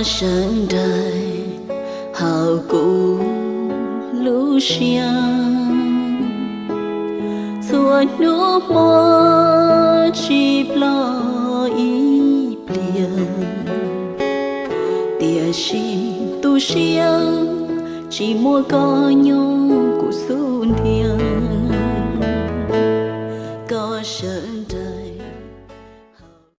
Sawv daws hauv kuv lub siab, txhua hnub hmo tsis ploj ib pliag, tiam sis tu siab tsis muaj koj nyob kuv xub ntiag. Koj sawv daws